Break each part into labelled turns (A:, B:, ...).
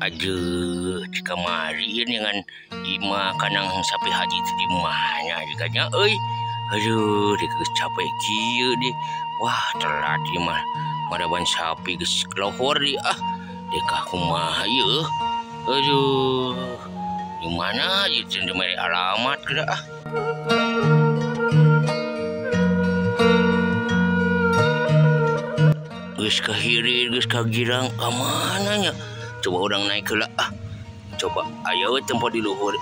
A: Aduh, kamari dengan ima kanang sapi haji itu di mana jikanya euy. Aduh, di geus capek kieu di. Wah, telat ieu mah. Madaban sapi geus lohor di ah. Deka kumaha ieu? Aduh. Di mana ieu teu mere alamat geura ah. Geus ka hirir, geus ka girang, ka mana nya? Coba orang naik heula ah. Coba ayo tempat di luhur.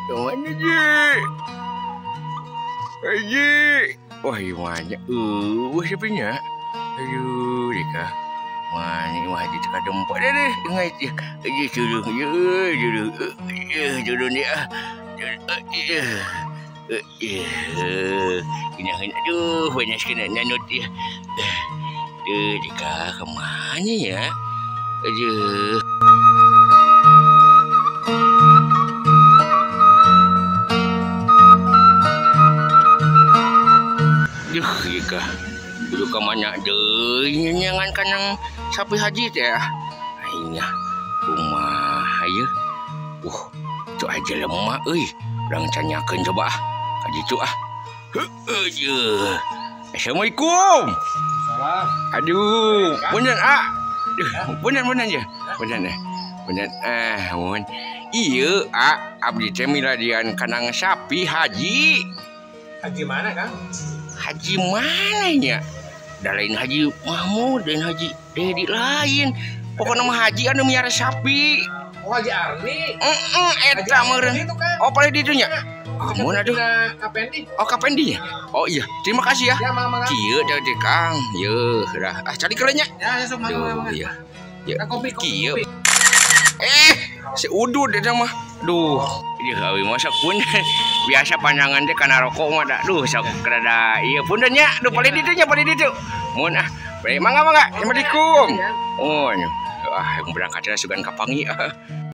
A: Mana je? Haji. Wah, mana? Wah, siapa nya? Aduh, deka. Mana wah haji teka dempak dah deh. Ingat ya. Haji turun, ya, turun. Ya, turun dia. Ya. Ya. Kena aduh, banyak kena nanut ya. Aduh, deka ke mana ya? Aduh. Duh, deka. Dulu ke mana deui nyangan kanang sapi haji teh ah. Aing kumaha ieu? Tuh aja lemah euy. Urang canyakeun coba ah. Ka ditu ah. Heueuh ye. Assalamualaikum.
B: Salam.
A: Aduh, punten ah. Punten punten je. Punten eh. Punten ah, mun. Ieu ah abdi teh miladian kanang sapi haji.
B: Haji mana, Kang?
A: Haji mana nya? Da lain Haji Mahmud, lain Haji Dedi lain. Pokoknya mah haji anu miara sapi.
B: Oh, Haji Arni.
A: Heeh, eta meureun. Oh, paling di ditu nya. Oh, mun aduh.
B: Kapendi.
A: Oh, Kapendi nya. Oh iya, terima kasih ya.
B: Ya, mangga.
A: Kieu teh teh Kang. Yeuh, dah. Ah, cari keulanya.
B: Ya, ya sok mangga mangga.
A: Iya. Ya.
B: Kopi,
A: kieu. Si udud eta mah. Duh, ieu awi masak pun biasa pandangan teh kana rokok mah da. Duh, sok rada ieu punten nya. Duh, paling ditu nya, paling ditu. Mun ah, baik mangga mangga. Assalamualaikum. Oh, ah, berangkat sugan kapangi.